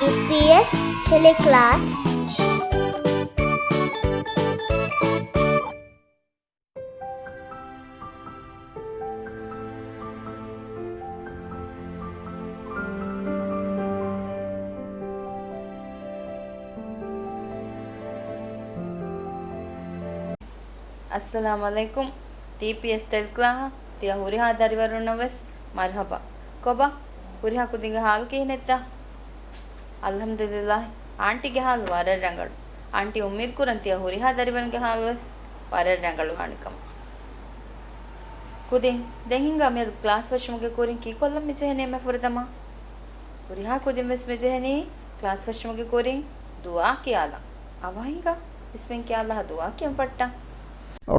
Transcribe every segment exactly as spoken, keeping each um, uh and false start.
އީޕީއެސް ޓެލެކްލާސް. އައްސަލާމު ޢަލައިކުމް. ޓީޕީއެސް ޓެލެކްލާހަށް ތިޔަ ހުރިހާ ދަރިވަރުންނަށް ވެސް މަރުޙަބާ. ކޮބާ؟ ހުރިހާ ކުދިންގެ ޙާލު ކިހިނެއްތަ؟ އަލްޙަމްދުލިއްލާހި، އާންޓީގެ ޙާލު ވަރަށް ރަނގަޅު. އާންޓީ އުއްމީދު ކުރަން ތިޔަ ހުރިހާ ދަރިވަރުންގެ ޙާލު ވެސް ވަރަށް ރަނގަޅުވާނެ ކަމަށް. ކުދިން، ދެން ހިނގާ މިއަދު ކްލާސް ފެށުމުގެ ކުރިން ކީއްކޮށްލަން މިޖެހެނީ އެންމެ ފުރަތަމަ؟ ހުރިހާ ކުދިން ވެސް މިޖެހެނީ ކްލާސް ފެށުމުގެ ކުރިން ދުޢާ ކިޔާލަން. އަވަހަށް ހިނގާ ބިސްމިން ކިޔާލާ ދުޢާ ކިޔަން ފައްޓަން.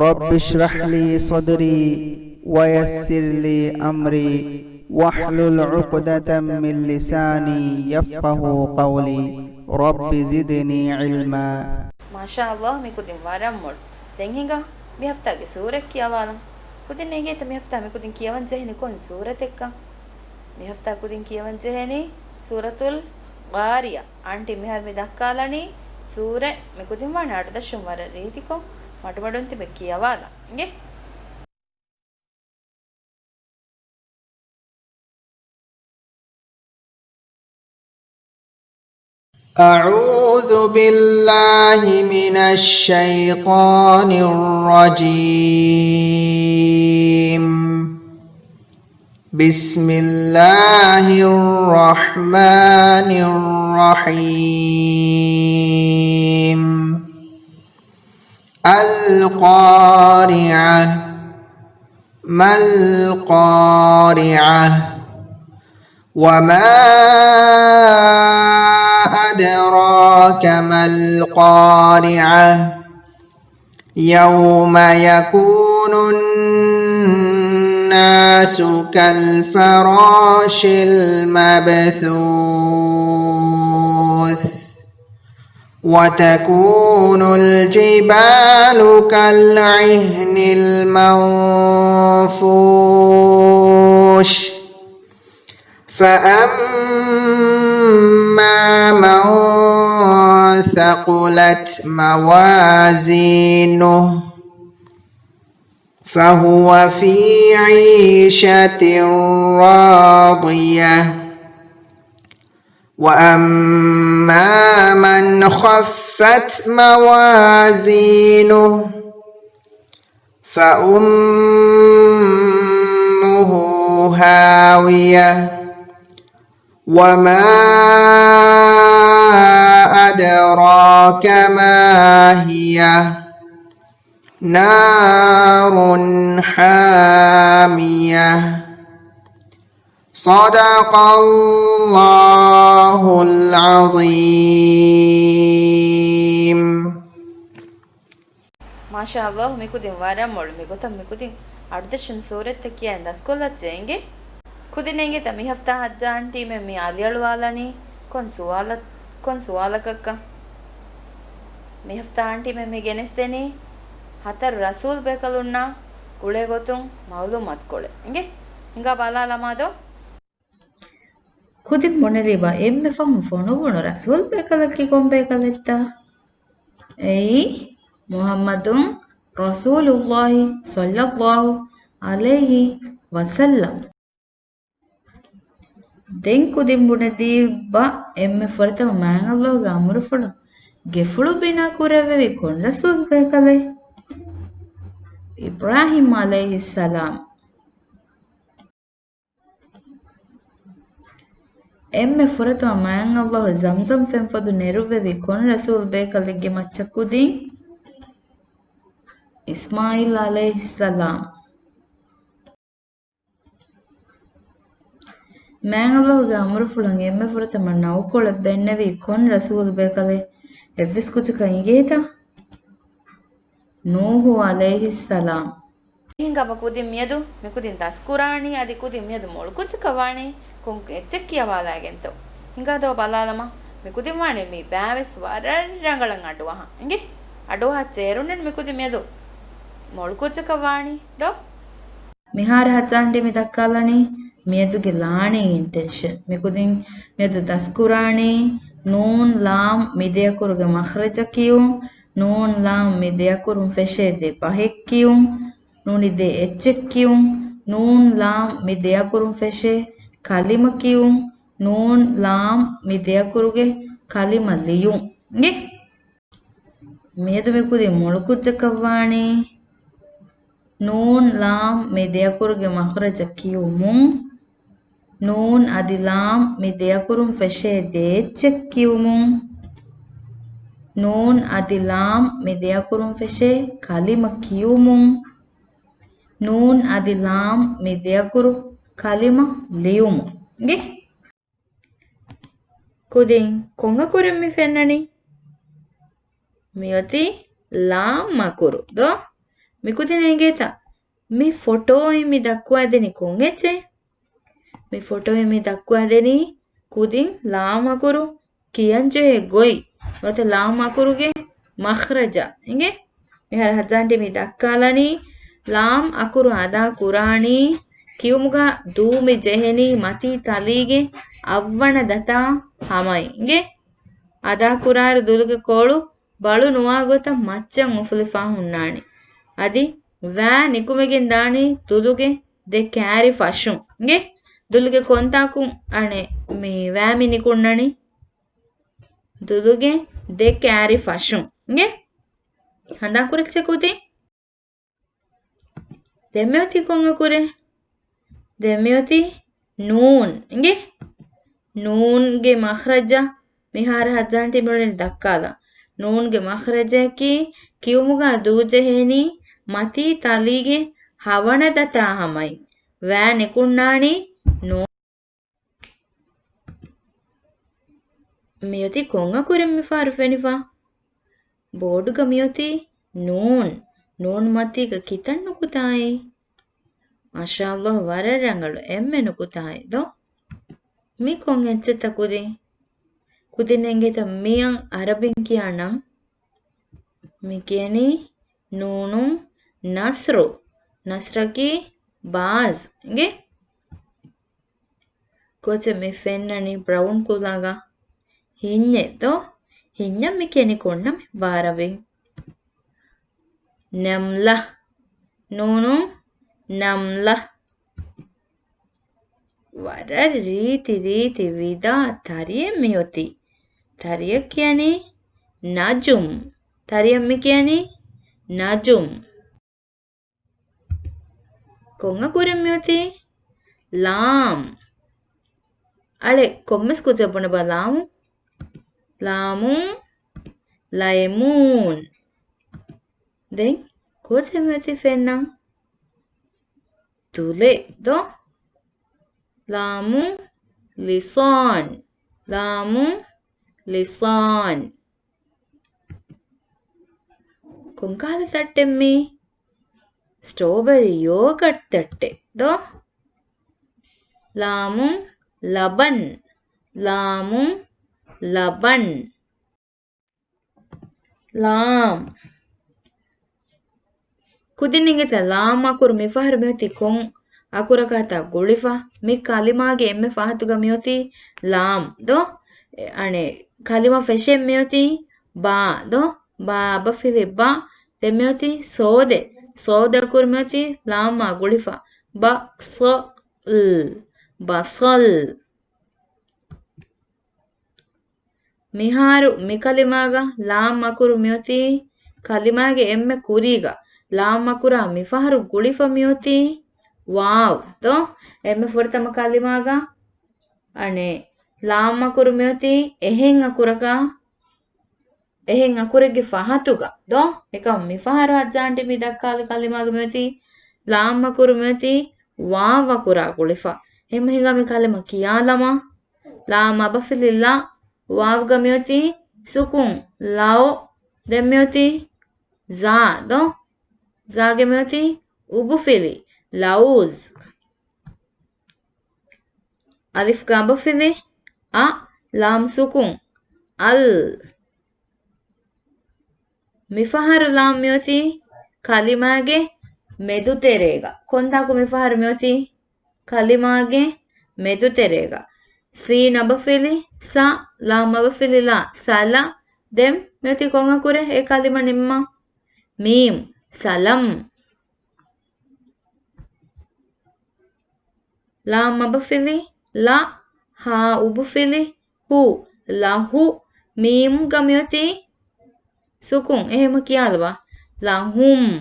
رب اشرح لي صدري ويسر لي أمري واحلل عقدة من لساني يفقهوا قولي. رب زدني علما. މާޝާﷲ، މި ކުދިން ވަރަށް މޮޅު. ދެން ހިނގާ މި ހަފްތާގެ ސޫރަތް ކިޔަވާލަން. ކުދިން އެނގޭތަ މި ހަފްތާ މި ކުދިން ކިޔަވަން ޖެހެނީ ކޮން ސޫރަތެއްކަން؟ މި ހަފްތާ ކުދިން ކިޔަވަން ޖެހެނީ ސޫރަތުލް ޣާރިޔާ. އާންޓީ މިހާރު މި ދައްކާލަނީ ސޫރަތް. މި ކުދިން ވާނެ އަޑުދަށުން ވަރަށް ރީތިކޮށް މަޑުމަޑުން ތިބެ ކިޔަވާލަން. އިނގޭ. أعوذ بالله من الشيطان الرجيم. بسم الله الرحمن الرحيم. القارعة. ما القارعة؟ وما أدراك ما القارعة؟ يوم يكون الناس كالفراش المبثوث. وتكون الجبال كالعهن المنفوش. فأما من ثقلت موازينه فهو في عيشة راضية. وأما من خفت موازينه فأمه هاوية. وما أدراك ما هي. نار حامية. صدق الله العظيم. މާޝާﷲ، މިކުދިން ވަރަށް މޮޅު. މިގޮތަށް މިކުދިން އަޑުދަށުން ސޫރަތްތައް ކިޔައިން ދަސްކޮށްލައްޗޭ އިނގޭ. ކުދިން އެނގޭތަ މި ހަފްތާ ހައްޖާ އާންޓީމެން މި އަލިއަޅުވާލަނީ ކޮން ސުވާލަ-، ކޮން ސުވާލަކަށްކަން؟ މި ހަފްތާ އާންޓީމެން މި ގެނެސްދެނީ ހަތަރު ރަސޫލް ބޭކަލުންނާ ގުޅޭ ގޮތުން މައުލޫމާތުކޮޅެއް. އިނގޭ، ހިނގާ ބަލާލަމާދޯ. ކުދިން ބުނެލީބާ އެންމެ ފަހުން ފޮނުވުނު ރަސޫލް ބޭކަލަކީ ކޮން ބޭކަލެއްތަ؟ އެއީ މުޙައްމަދު ރަސޫލުﷲ ޞައްލަﷲ ޢަލައިހި ވަސައްލަމް. ދެން ކުދިން ބުނެދީބާ އެންމެ ފުރަތަމަ މާތް ﷲގެ އަމުރުފުޅުން ގެފުޅު ބިނާ ކުރެއްވެވީ ކޮން ރަސޫލް ބޭކަލެއް؟ އިބްރާހީމް ޢަލައިހިއްސަލާމް. އެންމެ ފުރަތަމަ މާތް ﷲ ޒަމްޒަމް ފެންފޮދު ނެރުއްވެވީ ކޮން ރަސޫލް ބޭކަލެއްގެ މައްޗަށް ކުދިން؟ އިސްމާޢީލް ޢަލައިހިއްސަލާމް. މާތް ﷲގެ އަމުރުފުޅުން އެންމެ ފުރަތަމަ ނައުކޮޅެއް ބެންނެވީ ކޮން ރަސޫލް ބޭކަލެއް އެއްވެސް ކުއްޖަކަށް އިނގޭތަ؟ ނޫޙު ޢަލައިހިއްސަލާމް. ހިނގާބަ ކުދިން މިއަދު މިކުދިން ދަސްކުރާނީ އަދި ކުދިން މިއަދު މޮޅު ކުއްޖަކަށް ވާނީ ކޮން އެއްޗެއް ކިޔަވާލައިގެންތޯ؟ ހިނގާދޯ ބަލާލަމާ. މިކުދިން ވާނީ މި ބައިވެސް ވަރަށް ރަނގަޅަށް އަޑުއަހަން. އިނގޭ؟ އަޑުއަހައްޗޭ އޭރުންނެއް މިކުދިން މިއަދު މޮޅު ކުއްޖަކަށް ވާނީ ދޯ؟ މިހާރު ހައްޖާ އާންޓީ މި ދައްކާލަނީ މިއަދުގެ ލާނީ އިންޓެންޝަން. މިކުދިން މިއަދު ދަސްކުރާނީ ނޫން ލާމް މި ދެ އަކުރުގެ މަޚްރަޖަށް ކިޔުން. ނޫން ލާމް މި ދެ އަކުރުން ފެށޭ ދެ ބަހެއް ކިޔުން. ނޫނީ ދެ އެއްޗެއް ކިޔުން. ނޫން ލާމް މި ދެ އަކުރުން ފެށޭ ކަލިމަ ކިޔުން. ނޫން ލާމް މި ދެ އަކުރުގެ ކަލިމަ ލިޔުން. އިނގޭ؟ މިއަދު މި ކުދިން މޮޅު ކުއްޖަކަށް ވާނީ. ނޫން ލާމް މި ދެ އަކުރުގެ މަޚްރަޖަށް ކިޔުމުން. ނޫން އަދި ލާމް މި ދެ އަކުރުން ފެށޭ ދެ އެއްޗެއް ކިޔުމުން. ނޫން އަދި ލާމް މި ދެ އަކުރުން ފެށޭ ކަލިމަ ކިޔުމުން. ނޫން އަދި ލާމް މި ދެ އަކުރު ކަލިމަ ލިޔުމުން. އިނގޭ؟ ކުދިން ކޮން އަކުރެއް މި ފެންނަނީ؟ މިއޮތީ ލާމް އަކުރު ދޯ؟ މި ކުދިން އެނގޭތަ؟ މި ފޮޓޯއިން މި ދައްކުވާދެނީ ކޮން އެއްޗެއް؟ މި ފޮޓޯއިން މި ދައްކުވާދެނީ ކުދިން ލާމް އަކުރު ކިޔަންޖެހޭ ގޮތް. ނުވަތަ ލާމް އަކުރުގެ މަޚްރަޖަށް. އިނގޭ؟ މިހާރު ހައްޒާންޓީ މި ދައްކާލަނީ ލާމް އަކުރު އަދާ ކުރާނީ ކިޔުމުގަ ދޫ މި ޖެހެނީ މަތީ ތަލީގެ އަށްވަނަ ދަތާ ހަމައިން. އިނގޭ؟ އަދާ ކުރާއިރު ދުލުގެ ކޯޅު ބަޅު ނުވާ ގޮތަށް މައްޗަށް އުފުލިފަ ހުންނާނެ. އަދި ވައި ނިކުމެގެން ދާނީ ދުލުގެ ދެ ކާރި ފަށުން. އިނގޭ؟ ދުލުގެ ކޮންތާކު އަނެއް މި ވައި މި ނިކުންނަނީ؟ ދުލުގެ ދެ ކާރި ފަށުން. އިނގޭ؟ ހަނދާން ކުރައްޗޭ ކުދިން. ދެން މިއޮތީ ކޮން އަކުރެއް؟ ދެން މިއޮތީ ނޫން. އިނގޭ؟ ނޫންގެ މަޚްރަޖަށް މިހާރު ހައްޒާންޓީ މިއުޅެނީ ދައްކާލަން. ނޫންގެ މަޚްރަޖަކީ ކިޔުމުގަ ދޫ ޖެހޭނީ މަތީ ތަލީގެ ހަވަނަ ދަތާ ހަމައިން. ވައި ނިކުންނާނީ ނޫން. މިއޮތީ ކޮން އަކުރެއް މިފަހަރު ފެނިފަ؟ ބޯޑުގަ މިއޮތީ ނޫން. ނޫން މަތީގަ ކިތައް ނުކުތާއެއް؟ މާޝާﷲ، ވަރަށް ރަނގަޅު އެންމެ ނުކުތާއެއް ދޯ؟ މި ކޮން އެއްޗެއްތަ ކުދިން؟ ކުދިން އެނގޭތަ މިއަށް އަރަބިން ކިޔާ ނަން؟ މި ކިޔަނީ ނޫނު ނަސްރު. ނަސްރަކީ ބާޒް. އިނގޭ؟ ކޯޗެއް މި ފެންނަނީ ބްރައުން ކުލަގަ؟ ހިންޏެއް ދޯ؟ ހިންޏަށް މި ކިޔަނީ ކޮން ނަމެއް ބާރަވި؟ ނަމްލަ. ނޫނު ނަމްލަ. ވަރަށް ރީތި ރީތި ވިދާ ތަރިއެއް މިއޮތީ. ތަރިއަށް ކިޔަނީ ނަޖުމް. ތަރިއަށް މި ކިޔަނީ ނަޖުމް. ކޮން އަކުރެއް މިއޮތީ؟ ލާމް. އަޅެ، ކޮންމެސް ކުއްޖެއް ބުނެބަ ލާމު. ލާމު، ލައިމޫން. ދެން ކޯޗެއް މިއޮތީ ފެންނަން؟ ދުލެއް ދޯ؟ ލާމު، ލިސާން. ލާމު، ލިސާން. ކޮންކަހަލަ ތައްޓެއް މީ؟ ސްޓްރޯބެރީ ޔޯގަޓް ތައްޓެއް ދޯ؟ ލާމު، ލަބަން. ލާމު، ލަބަން. ލާމް. ކުދިން އިނގޭތަ ލާމް އަކުރު މިފަހަރު މިއޮތީ ކޮން އަކުރަކާތާ ގުޅިފަ؟ މި ކަލިމާގެ އެންމެ ފަހަތުގަ މިއޮތީ ލާމް ދޯ؟ އަނެއް ކަލިމަ ފެށެން މިއޮތީ ބާ ދޯ؟ ބާ އަބަފިލި ބާ. ދެން މިއޮތީ ސޯދެއް. ސޯދެ އަކުރު މިއޮތީ ލާމްއާ ގުޅިފަ. ބަ، ސޮ، ލް. ބަސަލް. މިހާރު މިކަލިމާގަ ލާމް އަކުރު މިއޮތީ ކަލިމާގެ އެންމެ ކުރީގަ. ލާމް އަކުރާ މިފަހަރު ގުޅިފަ މިއޮތީ ވާވް ދޯ؟ އެންމެ ފުރަތަމަ ކަލިމާގަ އަނެއް ލާމް އަކުރު މިއޮތީ އެހެން އަކުރަކާ، އެހެން އަކުރެއްގެ ފަހަތުގަ ދޯ؟ އެކަމް މިފަހަރު ހައްޒާންޓީ މި ދައްކާލި ކަލިމާގަ މިއޮތީ ލާމް އަކުރު މިއޮތީ ވާވް އަކުރާ ގުޅިފަ. އެހެން ހިނގާ މި ކަލިމަ ކިޔާލަމާ. ލާމް އަބަފިލި ލަ، ވާވްގަ މިއޮތީ ސުކުން، ލައު. ދެން މިއޮތީ ޒާ ދޯ؟ ޒާގެ މިއޮތީ އުބުފިލި، ލައުޒް. އަލިފްގަ އަބަފިލި އަ، ލާމް ސުކުން، އަލް. މިފަހަރު ލާމް މިއޮތީ ކަލިމާގެ މެދުތެރޭގަ. ކޮންތާކު މިފަހަރު މިއޮތީ؟ ކަލިމާގެ މެދުތެރޭގަ. ސީން އަބަފިލި ސަ، ލާމް އަބަފިލި ލާ، ސަލަ. ދެން މިއޮތީ ކޮން އަކުރެއް އެ ކަލިމަ ނިންމާ؟ މީމް، ސަލަމް. ލާމް އަބަފިލި ލަ، ހާ އުބުފިލި ހު، ލަހު. މީމްގަ މިއޮތީ ސުކުން، އެހެމަ ކިޔާލަބަ، ލަހުމް.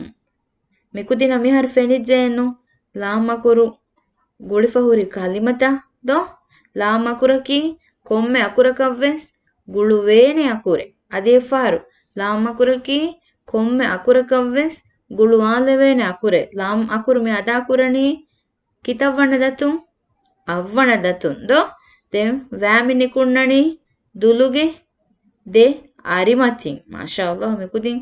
މިކުދިނަށް މިހާރު ފެނިއްޖެއެއްނު، ލާމް އަކުރު ގުޅިފަ ހުރި ކަލިމަތައް ދޯ؟ ލާމް އަކުރަކީ ކޮންމެ އަކުރަކަށްވެސް ގުޅުވޭނެ އަކުރެއް. އަދި އެއްފަހަރު، ލާމް އަކުރަކީ ކޮންމެ އަކުރަކަށްވެސް ގުޅުވާލެވޭނެ އަކުރެއް. ލާމް އަކުރު މި އަދާކުރަނީ ކިތައްވަނަ ދަތުން؟ އަށްވަނަ ދަތުން ދޯ؟ ދެން ވައި މި ނިކުންނަނީ ދުލުގެ ދެ އަރިމަތިން. މާޝާﷲ، މި ކުދިން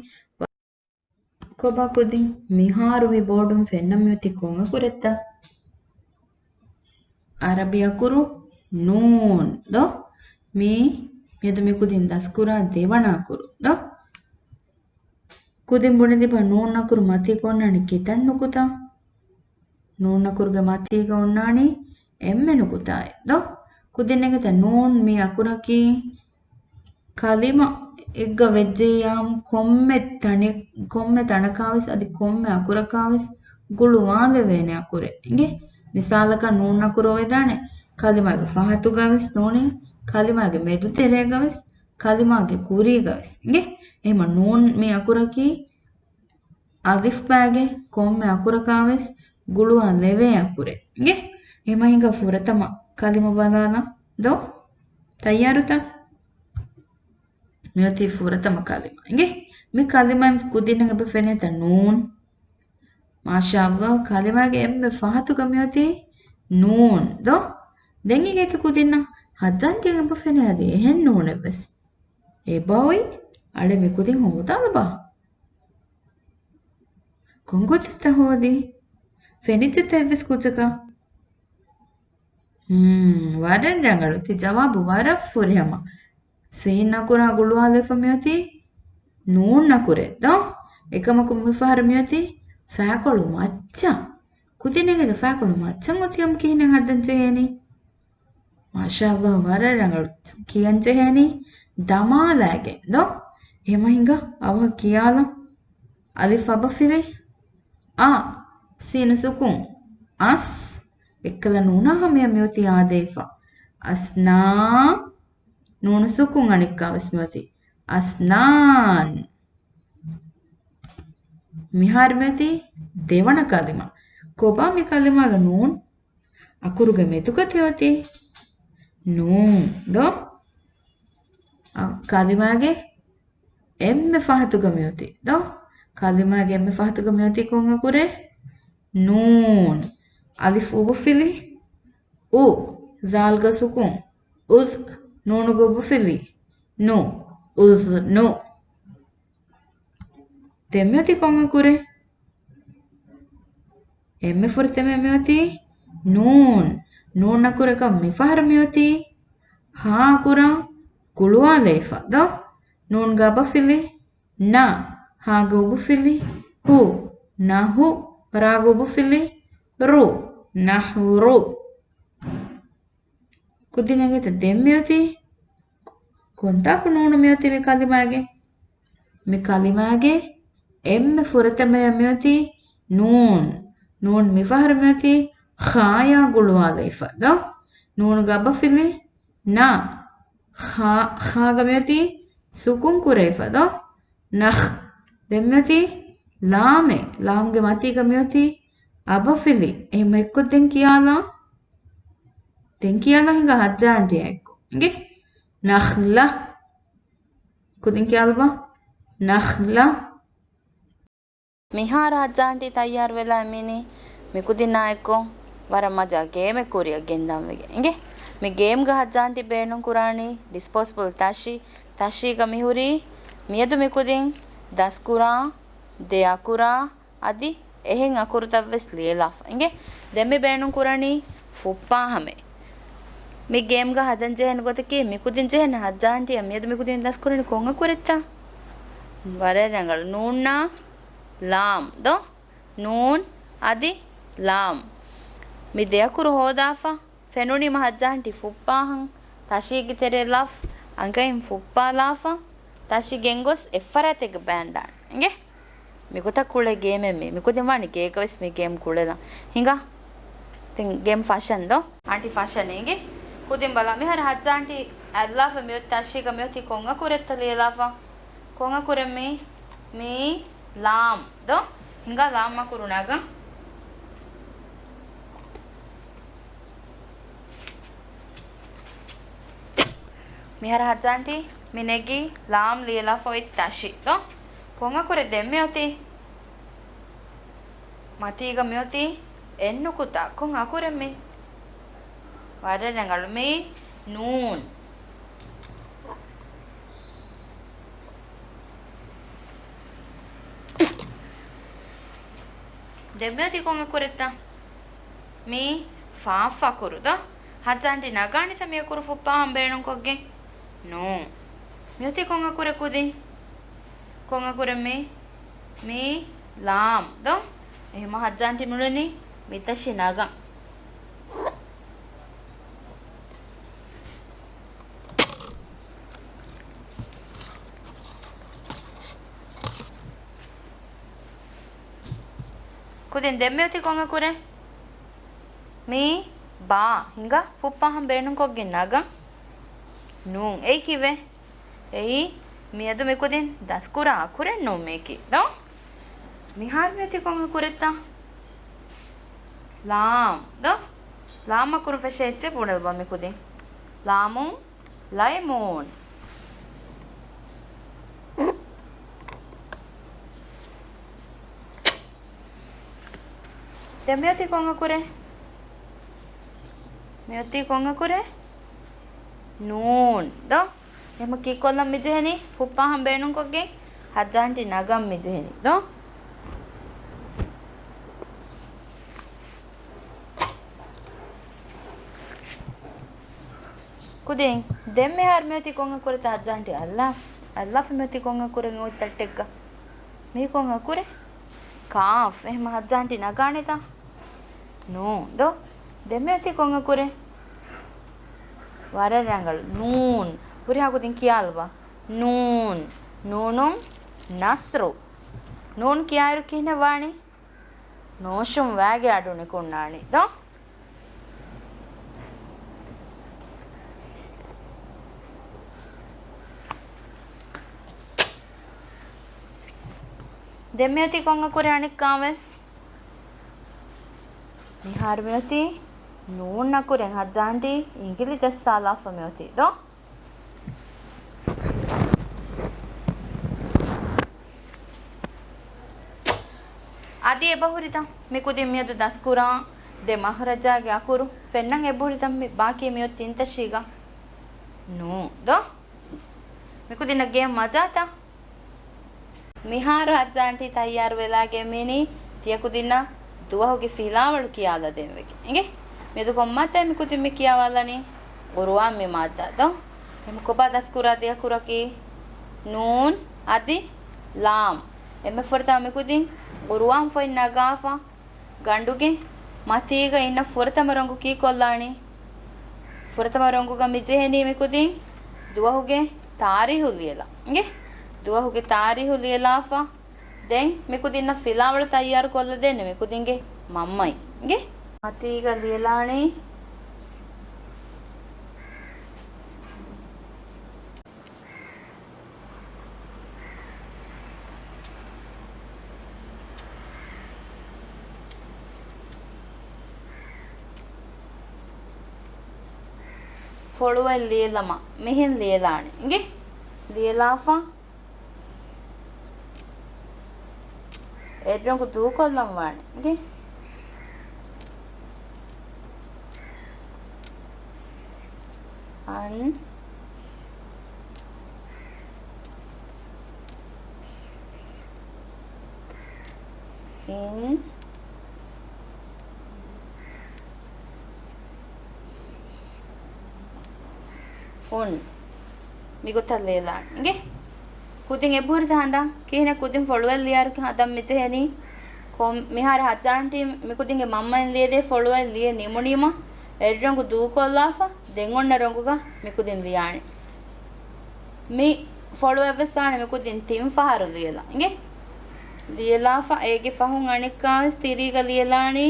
ކޮބާ ކުދިން؟ މިހާރު މި ބޯޑުން ފެންނަ މިއޮތީ ކޮން އަކުރެއްތަ؟ އަރަބި އަކުރު ނޫން ދޯ؟ މީ މިއަދު މި ކުދިން ދަސްކުރާ ދެވަނަ އަކުރު ދޯ؟ ކުދިން ބުނެދީބަ، ނޫން އަކުރު މަތީގަ އޮންނާނީ ކިތައް ނުކުތާ؟ ނޫން އަކުރުގެ މަތީގަ އޮންނާނީ އެންމެ ނުކުތާއެއް ދޯ؟ ކުދިން އެނގޭތަ ނޫން މި އަކުރަކީ ކަލިމައެއްގަ ވެއްޖެއްޔާމު ކޮންމެ ތަނެއް، ކޮންމެ ތަނަކާވެސް އަދި ކޮންމެ އަކުރަކާވެސް ގުޅުވާލެވޭނެ އަކުރެއް. އިނގޭ؟ މިސާލަކަށް ނޫން އަކުރު އޮވެދާނެ ކަލިމާގެ ފަހަތުގަވެސް ނޫނީ، ކަލިމާގެ މެދުތެރޭގަވެސް، ކަލިމާގެ ކުރީގަވެސް. އިނގޭ؟ އެހެމަ ނޫން މި އަކުރަކީ އަލިފްބާގެ ކޮންމެ އަކުރަކާވެސް ގުޅުވާލެވޭ އަކުރެއް. އިނގޭ؟ އެހެމަ ހިނގާ ފުރަތަމަ ކަލިމަ ބަލާލަން ދޯ؟ ތައްޔާރުތަ؟ މިއޮތީ ފުރަތަމަ ކަލިމަ. އިނގޭ؟ މި ކަލިމައިން ކުދިންނަށް އެބަ ފެނޭތަ ނޫން؟ މާޝާﷲ، ކަލިމާގެ އެންމެ ފަހަތުގަ މިއޮތީ ނޫން ދޯ؟ ދެން އިނގޭތަ ކުދިންނަށް ހައްޖާންޓީއަށް އެބަ ފެނޭ އަދި އެހެން ނޫނެއްވެސް. އެބައޮތް؟ އަޅެ މި ކުދިން ހޯދާލަބާ. ކޮން ގޮތެއްތަ ހޯދީ؟ ފެނިއްޖެތަ އެއްވެސް ކުއްޖަކަށް؟ ހުން، ވަރަށް ރަނގަޅު. ތި ޖަވާބު ވަރަށް ފުރިހަމަ. ސީން އަކުރާ ގުޅުވާލެފަ މިއޮތީ ނޫން އަކުރެއް ދޯ؟ އެކަމަކު މިފަހަރު މިއޮތީ ފައިކޮޅު މައްޗަށް. ކުދިން އެނގޭތަ ފައިކޮޅު މައްޗަށް އޮތީ ކިހިނެއް ހަދަން ޖެހޭނީ؟ މާޝާﷲ، ވަރަށް ރަނގަޅު. ކިޔަން ޖެހޭނީ ދަމާލައިގެން ދޯ؟ އެހެމަ ހިނގާ އަވަހަށް ކިޔާލަން. އަލިފް އަބަފިލި އަ، ސީނު ސުކުން އަސް، އެއްކަލަ ނޫނާ ހަމަޔަށް މިއޮތީ އާދެވިފަ. އަސްނާ، ނޫނު ސުކުން އަނެއްކާވެސް މިއޮތީ އަސްނާން. މިހާރު މިއޮތީ ދެވަނަ ކަލިމަ. ކޮބާ މި ކަލިމާގެ ނޫން އަކުރުގެ މެދުގަ ތިއޮތީ؟ ނޫން ދޯ؟ އަ، ކަލިމާގެ އެންމެ ފަހަތުގަ މިއޮތީ ދޯ؟ ކަލިމާގެ އެންމެ ފަހަތުގަ މިއޮތީ ކޮން އަކުރެއް؟ ނޫން. އަލިފް އުބުފިލި އު، ޒާލްގަ ސުކުން އުޒް، ނޫނުގަ އުބުފިލި ނު، އުޒްނު. ދެން މިއޮތީ ކޮން އަކުރެއް؟ އެންމެ ފުރަތަމަ މިއޮތީ ނޫން. ނޫން އަކުރަކަށް މިފަހަރު މިއޮތީ ހާ އަކުރާ ގުޅުވާލައިފަ ދޯ؟ ނޫންގަ އަބަފިލި ނަ، ހާގަ އުބުފިލި ހު، ނަހު، ރާގަ އުބުފިލި ރު، ނަހުރު. ކުދިން އެނގޭތަ ދެން މިއޮތީ؟ ކޮންތާކު ނޫނު މިއޮތީ މި ކަލިމާގެ؟ މި ކަލިމާގެ އެންމެ ފުރަތަމަޔަށް މިއޮތީ ނޫން. ނޫން މިފަހަރު މިއޮތީ ޚާޔާ ގުޅުވާލައިފަ ދޯ؟ ނޫނުގަ އަބަފިލި ނަ. ޚާ، ޚާގަ މިއޮތީ ސުކުން ކުރެވިފަ ދޯ؟ ނަޚް. ދެން މިއޮތީ ލާމެއް. ލާމްގެ މަތީގަ މިއޮތީ އަބަފިލި. އެހެން އެއްކޮށް ދެން ކިޔާލާ. ދެން ކިޔާލާ ހިނގާ ހައްޖާ އަންޓީއާ އެއްކޮށް. އިނގޭ؟ ނަޚްލަ. ކުދިން ކިޔާލަބާ. ނަޚްލަ. މިހާރު ހައްޖާ އަންޓީ ތައްޔާރުވެލާ އިންނީ މިކުދިންނާ އެއްކޮށް ވަރަށް މަޖާ ގޭމެއް ކުރިއަށް ގެންދަން ވެގެން. އިނގޭ؟ މި ގޭމްގަ ހައްޖާ އަންޓީ ބޭނުން ކުރާނީ ޑިސްޕޯސަބަލް ތަށި. ތަށީގަ މިހުރީ މިއަދު މިކުދިން ދަސްކުރާ ދެ އަކުރާ އަދި އެހެން އަކުރުތައްވެސް ލިޔެލާފަ. އިނގޭ؟ ދެން މި ބޭނުން ކުރަނީ ފުއްޕާ ހަމައެއް. މި ގޭމްގަ ހަދަން ޖެހޭނެ ގޮތަކީ މިކުދިން ޖެހޭނެ ހައްޖާ އަންޓީއަށް މިއަދު މިކުދިން ދަސްކުރަނީ ކޮން އަކުރެއްތަ؟ ވަރަށް ރަނގަޅު. ނޫންނާ ލާމް ދޯ؟ ނޫން އަދި ލާމް. މި ދެ އަކުރު ހޯދާފަ. ފެނުނީމަ ހައްޖާންޓީ ފުއްޕާހަން ތަށީގެ ތެރެއަށް ލާފަ، އަނގައިން ފުއްޕާލާފަ، ތަށި ގެންގޮސް އެއްފަރާތެއްގަ ބާންދާނެ. އިނގޭ؟ މިގޮތަށް ކުޅޭ ގޭމެއް މީ. މިކުދިން ވާނީ ގޭގަވެސް މި ގޭމް ކުޅެލަން. ހިނގާ؟ ދެން ގޭމް ފަށަން ދޯ؟ އާންޓީ ފަށަނީ އިނގޭ؟ ކުދިން ބަލާ. މިހާރު ހައްޖާންޓީ އައްލާފަ މިއޮތް ތަށީގަ މިއޮތީ ކޮން އަކުރެއްތަ ލިޔެލާފަ؟ ކޮން އަކުރެއް މީ؟ މީ ލާމް ދޯ؟ ހިނގާ ލާމް އަކުރު ނަގަން. މިހާރު ހައްޖާންޓީ މި ނެގީ ލާމް ލިޔެލާފަ އޮތް ތަށި ދޯ؟ ކޮން އަކުރެއް ދެން މިއޮތީ؟ މަތީގަ މިއޮތީ އެއް ނުކުތާ. ކޮން އަކުރެއް މީ؟ ވަރަށް ރަނގަޅު. މީ ނޫން. ދެން މިއޮތީ ކޮން އަކުރެއްތަ؟ މީ ފާފަ އަކުރު ދޯ؟ ހައްޖާންޓީ ނަގާނެތަ މި އަކުރު ފުއްޕާހަން ބޭނުންކޮށްގެން؟ ނޫން. މިއޮތީ ކޮން އަކުރެއް ކުދިން؟ ކޮން އަކުރެއް މީ؟ މީ ލާމް ދޯ؟ އެހެމަ ހައްޖާންޓީ މިއުޅެނީ މި ތަށި ނަގަން. ކުދިން ދެން މިއޮތީ ކޮން އަކުރެއް؟ މީ ބާ. ހިނގާ ފުއްޕާހަން ބޭނުންކޮށްގެން ނަގަން. ނޫން. އެއީ ކީއްވެ؟ އެއީ މިއަދު މިކުދިން ދަސްކުރާ އަކުރެއް ނޫން މީކީ ދޯ؟ މިހާރު މިއޮތީ ކޮން އަކުރެއްތަ؟ ލާމް ދޯ؟ ލާމް އަކުރު ފެށޭ އެއްޗެއް ބުނެލަބަ މިކުދިން. ލާމުން ލައިމޫން. ދެން މިއޮތީ ކޮން އަކުރެއް؟ މިއޮތީ ކޮން އަކުރެއް؟ ނޫން ދޯ؟ އެހެމަ ކީއްކޮށްލަން މިޖެހެނީ؟ ފުއްޕާހަން ބޭނުންކޮށްގެން ހައްޖާންޓީ ނަގަން މިޖެހެނީ ދޯ؟ ކުދިން ދެން މިހާރު މިއޮތީ ކޮން އަކުރެއްތަ؟ ހައްޖާންޓީ އައްލާ، އައްލާފަ މިއޮތީ ކޮން އަކުރެއް އޮތް ތައްޓެއްގަ؟ މީ ކޮން އަކުރެއް؟ ކާފް. އެހެމަ ހައްޖާންޓީ ނަގާނެތަ؟ ނޫން ދޯ؟ ދެން މިއޮތީ ކޮން އަކުރެއް؟ ވަރަށް ރަނގަޅު. ނޫން. ހުރިހާ ކުދިން ކިޔާލަބަ. ނޫން. ނޫނުން ނަސްރު. ނޫން ކިޔާއިރު ކިހިނެއް ވާނީ؟ ނޯށުން ވާގެ އަޑު ނިކުންނާނީ ދޯ؟ ދެން މިއޮތީ ކޮން އަކުރެއް އަނެއްކާވެސް؟ މިހާރު މިއޮތީ ނޫން އަކުރެއް ހައްޖާންޓީ އިނގިލި ޖައްސާލާފަ މިއޮތީ ދޯ؟ އަދި އެބަހުރިތަ މިކުދިން މިއަދު ދަސްކުރާ ދެ މަހްރަޖާގެ އަކުރު؟ ފެންނަން އެބަހުރިތަ މި ބާކީ މިއޮތް ތިން ތަށީގަ؟ ނޫން ދޯ؟ މިކުދިންނަށް ގޭމް މަޖާތަ؟ މިހާރު ހައްޖާންޓީ ތައްޔާރު ވެލާގެން މިއިނީ ތިޔަކުދިންނަށް ދުވަހުގެ ފިލާވަޅު ކިޔާލަދޭން ވެގެން. އިނގޭ؟ މިއަދު ކޮންމާތައް މިކުދިން މި ކިޔާވާލަނީ؟ ޤުރުއާން މި މާއްދާ ދޯ؟ އެހެމަ ކޮބާ ދަސްކުރާ ދެ އަކުރަކީ؟ ނޫން އަދި ލާމް. އެންމެ ފުރަތަމަ މިކުދިން ޤުރުއާން ފޮތް ނަގާފަ ގަނޑުގެ މަތީގަ އިންނަ ފުރަތަމަ ރޮނގު ކީއްކޮށްލާނީ؟ ފުރަތަމަ ރޮނގުގަ މި ޖެހެނީ މިކުދިން ދުވަހުގެ ތާރީހު ލިޔެލާ. އިނގޭ؟ ދުވަހުގެ ތާރީހު ލިޔެލާފަ ދެން މިކުދިންނަށް ފިލާވަޅު ތައްޔާރު ކޮށްލަދޭނެ މިކުދިންގެ މަންމައިން. އިނގޭ؟ މަތީގަ ލިޔެލާނީ. ފޮޅުވައި ލިޔެލަމާ، މިހެން ލިޔެލާނެ. އިނގޭ؟ ލިޔެލާފަ. އެއްރޮނގު ދޫކޮށްލަން ވާނެ. އިނގޭ؟ އަން އިން އުން. މިގޮތަށް ލިޔެލާނެ. އިނގޭ؟ ކުދިން އެބަހުރިތަ ހަނދާން؟ ކިހިނެއް ކުދިން ފޮޅުވައި ލިޔާއިރު ހަނދާން މިޖެހެނީ؟ ކޮން، މިހާރު ހައްޖާންޓީ މިކުދިންގެ މަންމައިން ލިޔެދޭ ފޮޅުވައި ލިޔެ ނިމުނީމަ، އެއްރޮނގު ދޫކޮށްލާފަ، ދެން އޮންނަ ރޮނގުގަ މިކުދިން ލިޔާނީ. މި ފޮޅު އެއްވެސް ވާނެ މިކުދިން ތިން ފަހަރު ލިޔެލާ. އިނގޭ؟ ލިޔެލާފަ، އޭގެ ފަހުން އަނެއްކާވެސް ތިރީގަ ލިޔެލާނީ.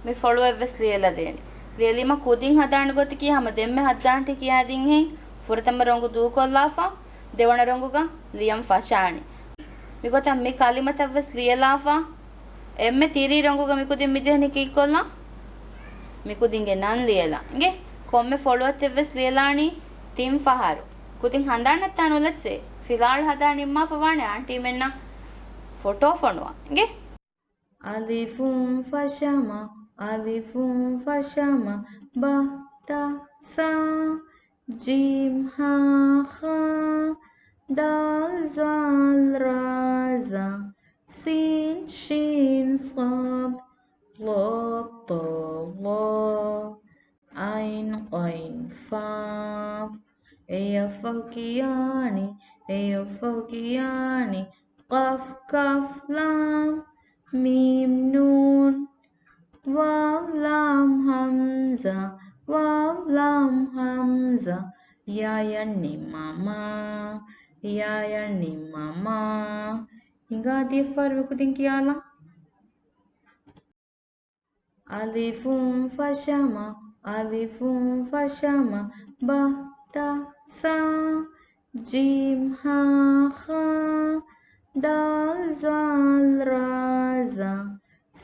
މި ފޮޅު އެއްވެސް ލިޔެލަދޭނެ. ލިޔެލީމަ ކުދިން ހަދާނެ ގޮތަކީ ހަމަ ދެންމެ ހައްޖާންޓީ ކިޔާދިންހެން ފުރަތަމަ ރޮނގު ދޫކޮށްލާފަ، ދެވަނަ ރޮނގުގަ ލިޔަން ފަށާނެ. މިގޮތަށް މި ކަލިމަތައްވެސް ލިޔެލާފަ، އެންމެ ތިރީ ރޮނގުގަ މިކުދިން މިޖެހެނީ ކީއްކޮށްލާ؟ މިކުދިންގެ ނަން ލިޔެލާ. އިނގޭ؟ ކޮންމެ ފޮޅުއަށް ތެއްވެސް ލިޔެލާނީ ތިން ފަހަރު. ކުދިން ހަނދާން ނައްތާ ނުލައްޗޭ. ފިލާޅު ހަދާ ނިންމާފަ ވާނެ އާންޓީމެންނަށް ފޮޓޯ ފޮނުވާ. އިނގޭ؟ އަލިފުން ފަށަމަ، އަލިފުން ފަށަމަ، ބަ، ތަ، ސަ، ޖީމް، ހާ، ޚާ، ދާލް، ޒާލް، ރާ، ޒާ، ސީން، ޝީން، ޞާދް، ޟާ، ޠާ، ޡާ، ޢައިން، ޣައިން، ފާ، އެޔަށްފަހު ކިޔާނީ، އެޔަށްފަހު ކިޔާނީ، ޤާފް، ކާފް، ލާމް، މީމް، ނޫން، ވާވް، ލާމް، ހަމްޒާ، ވާވް، ލާމް، ހަމްޒާ، ޔާޔަށް ނިންމާ، މާ، ޔާޔަށް ނިންމާ، މާ. ހިނގާ ދިޔަފާރި މިކުދިން ކިޔާލާ. އަލިފުން ފަށަމަ، އަލިފުން ފަށަމަ، ބަ، ތަ، ސަ، ޖީމް، ހާ، ޚާ، ދާލް، ޒާލް، ރާ، ޒާ،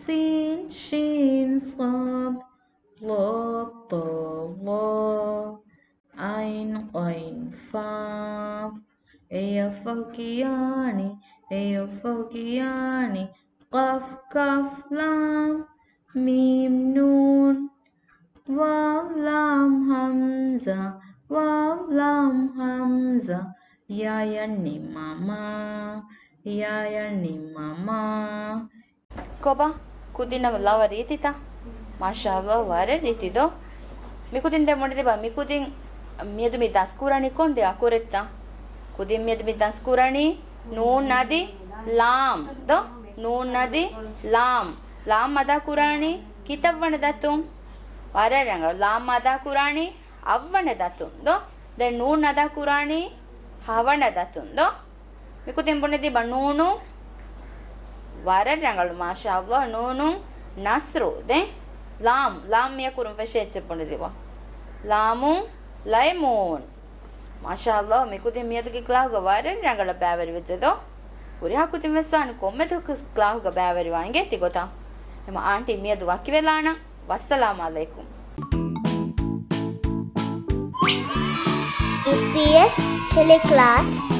ސީން، ޝީން، ޞާދް، ޟާ، ޠާ، ޡާ، ޢައިން، ޣައިން، ފާ، އެޔަށްފަހު ކިޔާނީ، އެޔަށްފަހު ކިޔާނީ، ޤާފް، ކާފް، ލާމް، މީމް، ނޫން، ވާވް، ލާމް، ހަމްޒާ، ވާވް، ލާމް، ހަމްޒާ، ޔާޔަށް ނިންމާ، މާ، ޔާޔަށް ނިންމާ، މާ. ކޮބާ؟ ކުދިންނަށް ލަވަ ރީތިތަ؟ މާޝާﷲ، ވަރަށް ރީތި ދޯ. މިކުދިން ދެން ބުނެދީބަ، މިކުދިން މިއަދު މި ދަސްކުރަނީ ކޮން ދެ އަކުރެއްތަ؟ ކުދިން މިއަދު މި ދަސްކުރަނީ ނޫން އަދި ލާމް ދޯ. ނޫން އަދި ލާމް. ލާމް އަދާ ކުރާނީ ކިތައްވަނަ ދަތުން؟ ވަރަށް ރަނގަޅު. ލާމް އަދާ ކުރާނީ އަށްވަނަ ދަތުން ދޯ. ދެން ނޫން އަދާ ކުރާނީ ހަވަނަ ދަތުން ދޯ. މިކުދިން ބުނެދީބަ ނޫނު. ވަރަށް ރަނގަޅު، މާޝާﷲ. ނޫނު ނަސްރު. ދެން ލާމް، ލާމް މިޔަކުރުން ފެށޭ އެއްޗެއް ބުނެދީބަ. ލާމު ލައިމޫން. މާޝާﷲ، މިކުދިން މިއަދުގެ ކްލާހުގަ ވަރަށް ރަނގަޅަށް ބައިވެރިވެއްޖެ ދޯ. ހުރިހާ ކުދިން ވެސް ވާން ކޮންމެ ދުވަހަކު ކްލާހުގަ ބައިވެރިވާ އިނގޭތީ ގޮތަށް. އެމަ އާންޓީ މިއަދު ވަކިވެލާނަން. ވައްސަލާމް އަލައިކުމް. އީޕީއެސް ޓެލެކްލާސް.